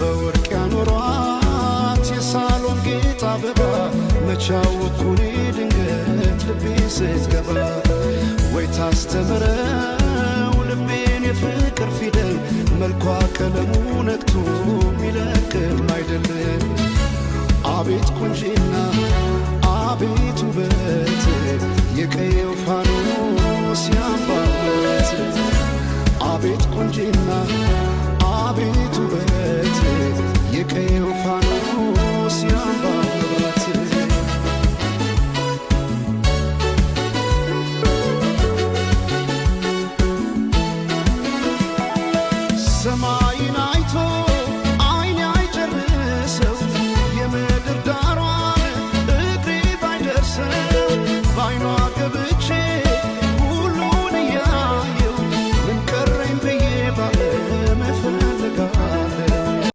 በወርቅ ያኖሯት የሳሎን ጌጥ አበባ፣ መቻወኩኔ ድንገት ልቤ ስትገባ፣ ወይ ታስተምረው ልቤን የፍቅር ፊደል፣ መልኳ ቀለሙ ነክቶ